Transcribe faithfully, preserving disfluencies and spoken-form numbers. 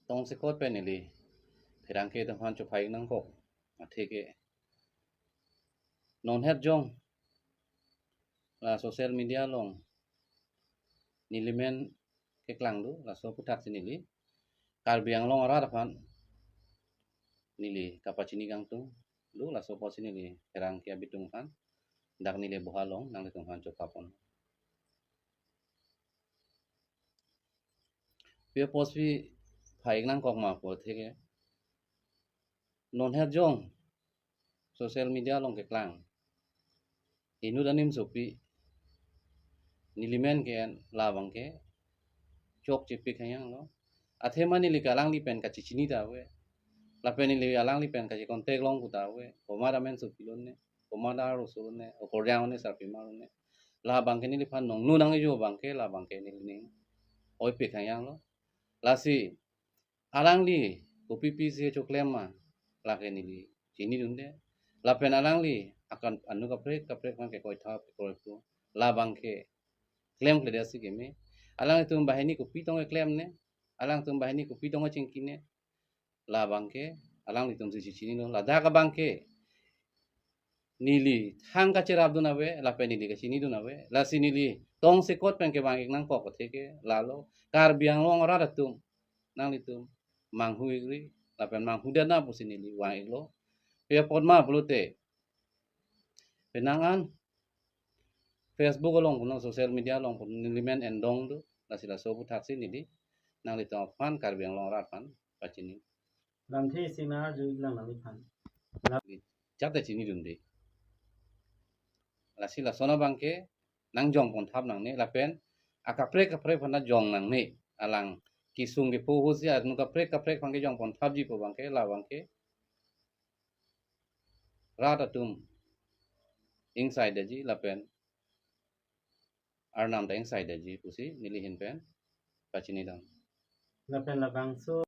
tongsekot pen neli pherangke atum aphan chophai nangkok atheke, non het jong la social media along neli men keklang do, laso aphuthaksi neli Karbi Anglong arat aphan neli kapachini kangtung do, laso apotsi neli pherangke abitung aphan dak neli boha along nanglitum aphan chopapon. Pi apotsi phai nangkok ma pu atheke, non het jong social media along keklang inut animsopi neli men ke-en labang ke chokche pik hanyang lo. Athema neli ke alangli pen kachechini ta ave, lapen neli alangli pen kache contact long pu ta ave, komat amensopi lone, komat arloso lone, okorjang lone, sarpimar lone, labang ke neliphan nongnu nangjo abang ke labang ke neli ning oipik hanyang lo. Lasi alangli kopi pisi choklem ma, lake neli chinidunde. Lapen alangli akan anu kaprek kaprek aphan ke koithap koipu, labang ke klemkledet si keme. Alanglitum banghini kopi tong klemne, alangtum banghini kopi tong chingkine, labang ke alanglitumsi chechinilo. Ladak abang ke neli thang kacherapdun ave, lapen neli kachinidun ave. Lasi neli tongsekot pen kevang-ik nangkok atheke lalo, Karbi Anglong arat atum, nanglitum manghu-ikri lapen manghudet nang pusi neli vang-iklo. Pi apot ma pulote, penang an Facebook along punon, social media along punon, neli men endong do, lasi laso aphuthaksi neli nanglitum aphan, Karbi Anglong arat aphan pachini. Lamthe isi nang arju-ik lang nangliphan. Jat ta chinidunde. Lasi lason abang ke nangjongponthap nangne, lapen akaprek kaprek aphan ta jong nangne. Alang kesung kepo ahutsi anu kaprek kaprek aphan kejongponthapji pu abang ke, labang ke rat atum ingsaidetji lapen Arnam ta ingsaidetji pusi neli ahin pen pachinidam. Lapen labangso